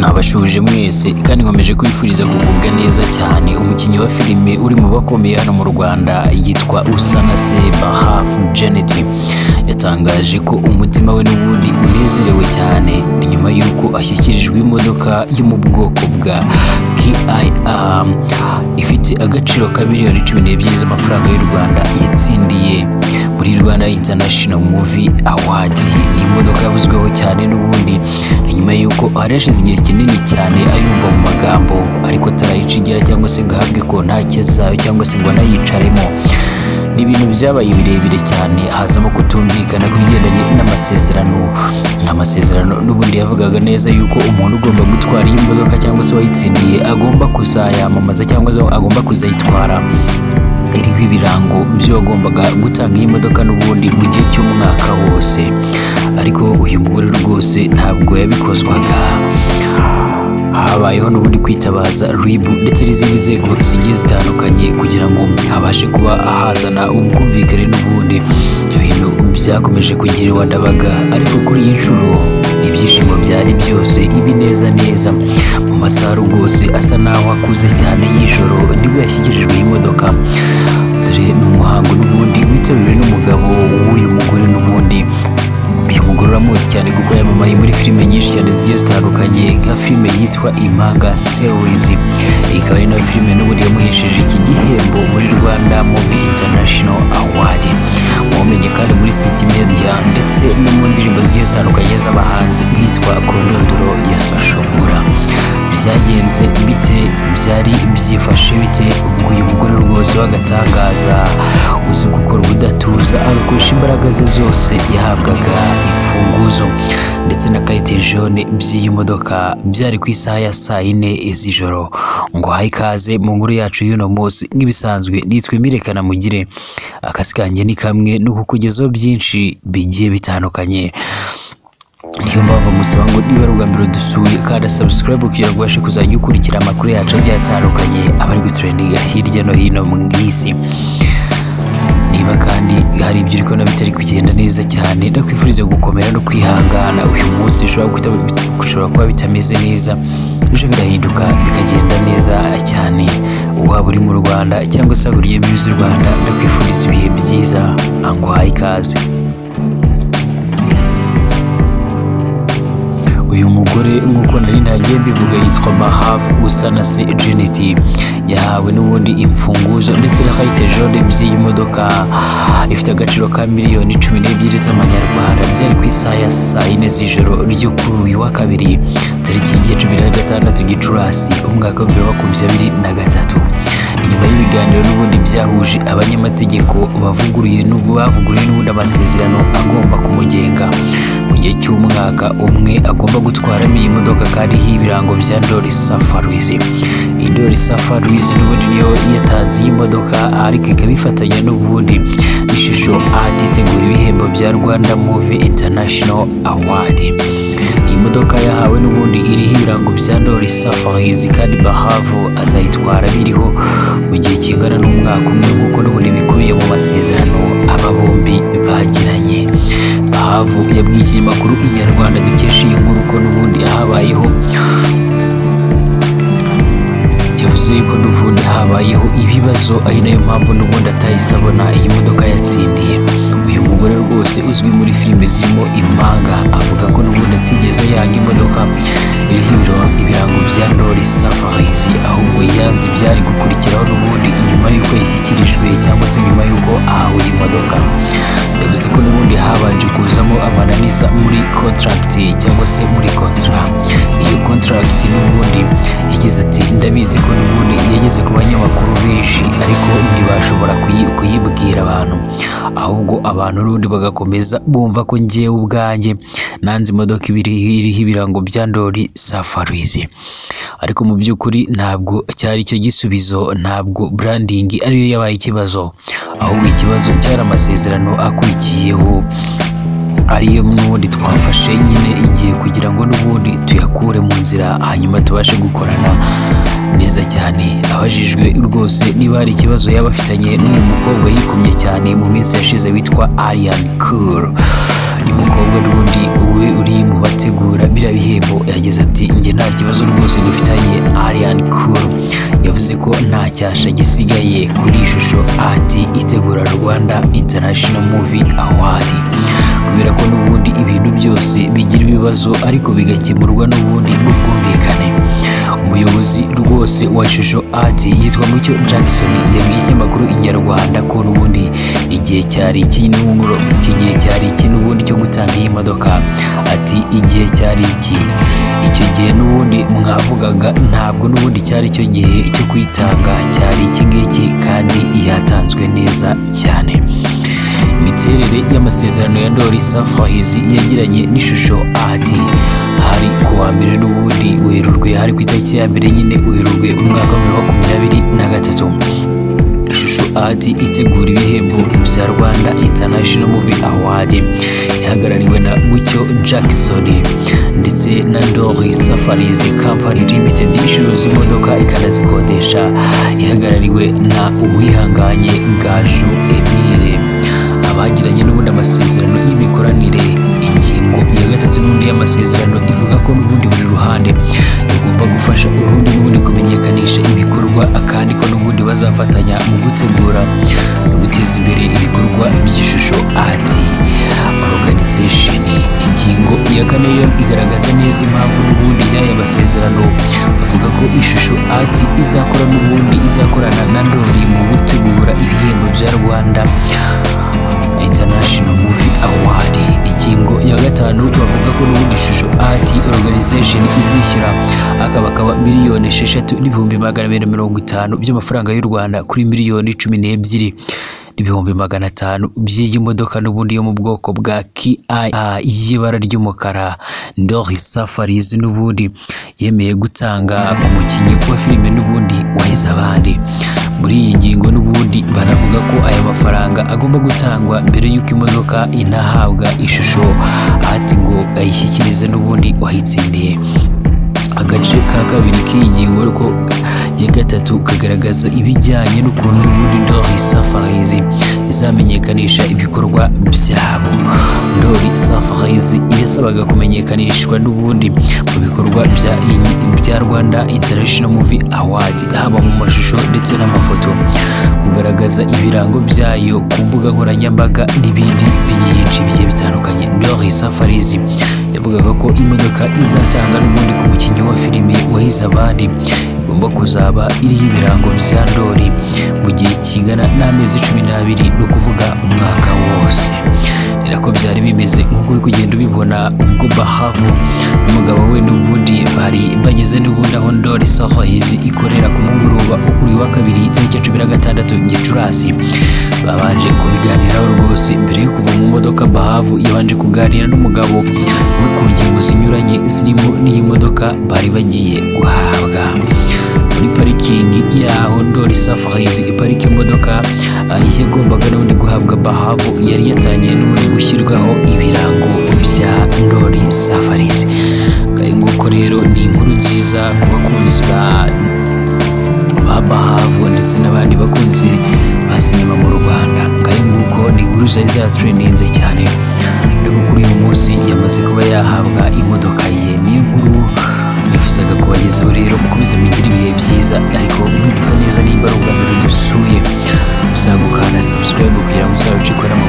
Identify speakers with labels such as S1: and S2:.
S1: Nabashuje mwese kandi nkomeje kwifuriza kugubwa neza cyane. Umukinnyi wa filime uri mu bakomeye hano mu Rwanda yitwa Usanase Bahavu Janet yatangaje ko umutima we n'ubundi unezerewe cyane nyuma y'uko ashyikirijwe imodoka yo mu bwoko bwa Kia ifite agaciro ka miliyoni 12 z'amafaranga y'u Rwanda yatsindiye muri Rwanda International Movie Award. Ni imodoka yavuzweho cyane n'ubundi nyuma y'uko hari hashize igihe kinini cyane ayumva mu magambo ariko atarayicigera cyangwa se ngo ahabwe kontake zayo cyangwa se ngo anayicaremo. Ni ibintu byabaye birebire cyane, hazamo kutumvikana ku bigendanye n'amasezerano. Amasezerano n'ubundi yavugaga neza yuko umuntu ugomba gutwara iyi modoka cyangwa se wayitsindiye agomba kuzayamamaza cyangwa se agomba kuzayitwara iriho ibirango by'uwagombaga gutanga iyi modoka n'ubundi mu gihe cy'umwaka wose. Ariko uyu mugore rwose ntabwo yabikozwaga. Habayeho n'ubundi kwitabaza RIB ndetse n'izindi nzego zigiye zitandukanye kugira ngo habashe kuba ahazana ubwumvikane n'ubundi. Ibintu byakomeje kugira Ndabaga, ariko kuri iyi nshuro ibyishimo byari byose, ibineza neza. Mu masaha rwose asa naho akuze cyane y'ijoro nibwo yashyikirijwe iyi modoka. Dore ni umuhango n'ubundi witabiriwe n'umugabo w'uyu mugore n'ubundi. Uyu mugore uramuzi cyane kuko yamamaye muri filime nyinshi cyane zigiye zitandukanye nka filime yitwa Impanga Series, ikaba ari nayo filime n'ubundi yamuhesheje iki gihembo muri Rwanda Movie International Award. Mumenye kandi muri City Media ndetse no mu ndirimbo zigiye zitandukanye z'abahanzi nkitwa Kondondoro ya Sashobora. Byagenze bite? Byari byifashe bite? Ubwo uyu mugore rwose w'agatangaza uzi gukora ubudatuza agakoresha imbaraga ze zose yahabwaga imfunguzo ndetse na karite jaune by'iyi modoka byari ku isaha ya saa yine z'ijoro. Ngo haye ikaze mu nkuru yacu y'uno munsi nk'ibisanzwe, nitwe Mirekana Mugire. Akazi kanjye ni kamwe no kukugezaho byinshi bigiye bitandukanye. Niyo mpamvu musaba ngo niba ari ubwa mbere dusuye kanda subscribe kugira ngo ubashe kuzajya ukurikira amakuru yacu agiye atandukanye aba ari gutrendinga hirya no hino mu isi. Niba kandi hari ibyo uri kubona bitari kugenda neza cyane, ndakwifuriza gukomera no kwihangana. Uyu munsi ushobora kuba bitameze neza, ejo birahinduka bikagenda neza cyane. Waba uri mu Rwanda cyangwa se hakurya y'imbibi z'u Rwanda, ndakwifuriza ibihe byiza, nguhaye ikaze. Uyu mugore nk'uko nari ntagiye mbivuga yitwa Bahavu Usanase Janet, yahawe n'ubundi imfunguzo ndetse na karite jaune by'iyi modoka ifite agaciro ka miliyoni 12 z'amanyarwanda. Byari ku isaha ya saa yine z'ijoro ryo kuri uyu wa kabiri tariki ya 16 Gicurasi umwaka wa 2023. Nyuma y'ibiganiro n'ubundi byahuje abanyamategeko bavuguruye n'ubundi amasezerano agomba kumugenga mu gihe cy'umwaka umwe agomba gutwaramo iyi modoka kandi ibirango bya Ndoli Safaris. Ndoli Safaris n'ubundi niyo yatanze iyi modoka, ariko ikaba ifatanya n'ubundi ishusho art itegura ibihembo bya Rwanda Movie International Award. Iyi modoka yahawe n'ubundi iriho ibirango bya Ndoli Safaris kandi Bahavu azayitwara biriho mu gihe kingana n'umwaka umwe nk'uko n'ubundi bikubiye mu masezerano aba bombi bagiranye. Bahavu yabwiye ikinyamakuru Inyarwanda dukesha iyi nkuru ko n'ubundi habayeho, yavuze ko n'ubundi habayeho ibibazo, ari nayo mpamvu n'ubundi atahise abona iyi modoka yatsindiye. Uyu mugore rwose uzwi muri filime zirimo Impanga avuga ko n'ubundi atigeze yanga imodoka iriho ibirango bya Ndoli Safaris, ahubwo yanze ibyari gukurikiraho n'ubundi nyuma y'uko yashyikirijwe cyangwa se nyuma y'uko ahawe iyi modoka. Yavuze ko n'ubundi habanje kuzamo amananiza muri contract cyangwa se muri contrat. Iyo contract n'ubundi yagize ati ndabizi ko n'ubundi yageze ku banyamakuru benshi ariko ntibashobora kuyibwira abantu, ahubwo abantu n'ubundi bagakomeza bumva ko njyewe ubwanjye nanze imodoka iriho ibirango bya Ndoli Safaris. Ariko mu by'ukuri ntabwo cyari cyo gisubizo, ntabwo branding ariyo yabaye ikibazo, ahubwo ikibazo cyari amasezerano akurikiyeho ariyo n'ubundi twafashe nyine igihe kugira ngo n'ubundi tuyakure mu nzira hanyuma tubashe gukorana neza cyane. Abajijwe rwose niba hari ikibazo yaba afitanye n'uyu mukobwa yikomye cyane mu minsi yashize witwa Alliah Cool, Uyu mukobwa n'ubundi we uri mu bategura biriya bihembo yagize ati njye nta kibazo rwose dufitanye. Alliah Cool yavuze ko nta cyasha gisigaye kuri Ishusho Art itegura Rwanda International Movie Award, kubera ko n'ubundi ibintu byose bigira ibibazo ariko bigakemurwa n'ubundi n'ubwumvikane. Umuyobozi rwose wa Ishusho Art yitwa Mucyo Jackson yabwiye ikinyamakuru Inyarwanda ko n'ubundi igihe cyari iki n'ubundi cyo gutanga iyi modoka. Ati igihe cyari iki, icyo gihe n'ubundi mwavugaga ntabwo n'ubundi cyari cyo gihe cyo kuyitanga, cyari iki ngiki kandi yatanzwe neza cyane. Imiterere y'amasezerano ya Ndoli Safaris yagiranye n'Ishusho Art hari ku wa mbere n'ubundi Werurwe, hari ku itariki ya mbere nyine Werurwe umwaka wa 2023. Ishusho Art itegura ibihembo bya Rwanda International Movie Award ihagarariwe na Mucyo Jackson ndetse na Ndoli Safaris Company Limited icuruza imodoka ikanazikodesha, ihagarariwe na Uwihanganye Gaju Emile. Abagiranye n'ubundi amasezerano y'imikoranire. Ingingo ya gatatu n'ubundi y'amasezerano ivuga ko n'ubundi buri ruhande rugomba gufasha urundi n'ubundi kumenyekanisha ibikorwa, kandi ko n'ubundi bazafatanya mu gutegura no guteza imbere ibikorwa by'Ishusho Art Organization. Ingingo ya kane yo igaragaza neza impamvu n'ubundi y'aya masezerano, bavuga ko Ishusho Art izakora n'ubundi izakorana na Ndoli mu gutegura ibihembo bya Rwanda International Movie Award. Ingingo ya gatanu bavuga ko n'ubundi Ishusho Art Organization izishyura akabakaba 6,250,000 by'amafaranga y'u Rwanda kuri 12,500,000 by'iyi modoka n'ubundi yo mu bwoko bwa Kia y'ibara ry'umukara. Ndoli Safaris n'ubundi yemeye gutanga ku mukinnyi wa filime n'ubundi wahize abandi. Muri iyi ngingo n'ubundi banavuga ko aya mafaranga agomba gutangwa mbere y'uko imodoka inahabwa Ishusho Art ngo ayishyikirize n'ubundi wayitsindiye. Agace ka kabiri k'iyi ngingo ariko ya gatatu kagaragaza ibijyanye n'ukuntu n'ubundi Ndoli Safaris izamenyekanisha ibikorwa byabo. Ndoli Safaris yasabaga kumenyekanishwa n'ubundi mu bikorwa bya Rwanda International Movie Award, haba mu mashusho ndetse n'amafoto, kugaragaza ibirango byayo ku mbuga nkoranyambaga n'ibindi byinshi bigiye bitandukanye. Ndoli Safaris yavugaga ko imodoka izatanga n'ubundi ku mukinnyi wa filime wahize abandi igomba kuzaba iriho ibirango bya Ndoli mu gihe kingana n'amezi 12, ni ukuvuga umwaka wose. Ni nako byari bimeze nk'uko uri kugenda ubibona ubwo Bahavu n'umugabo we n'ubundi bari bageze n'ubundi aho Ndoli Safaris ikorera ku mugoroba wo kuri uyu wa kabiri itariki 16 Gicurasi. Babanje kubiganiraho rwose mbere yo kuva mu modoka. Bahavu yabanje kuganira n'umugabo we ku ngingo zinyuranye zirimo n'iyi modoka bari bagiye guhabwa. Muri parikingi yaho Ndoli Safaris iparika imodoka yagombaga n'ubundi guhabwa Bahavu yari yatangiye n'ubundi gushyirwaho ibirango bya Ndoli Safaris. Nguko rero ni inkuru nziza ku bakunzi ba Bahavu ndetse n'abandi bakunzi ba sinema mu Rwanda. Ngayo nguko ni inkuru zari zatrendinze cyane, ariko kuri uyu munsi yamaze kuba yahabwa imodoka ye. Niyo nkuru nifuzaga kubagezaho rero, mukomeze mugire ibihe byiza, ariko mwibutsa neza nimba ari ubwa mbere dusuye uzagukanda subscribe kugira ngo uzarucikwe n'amakuru.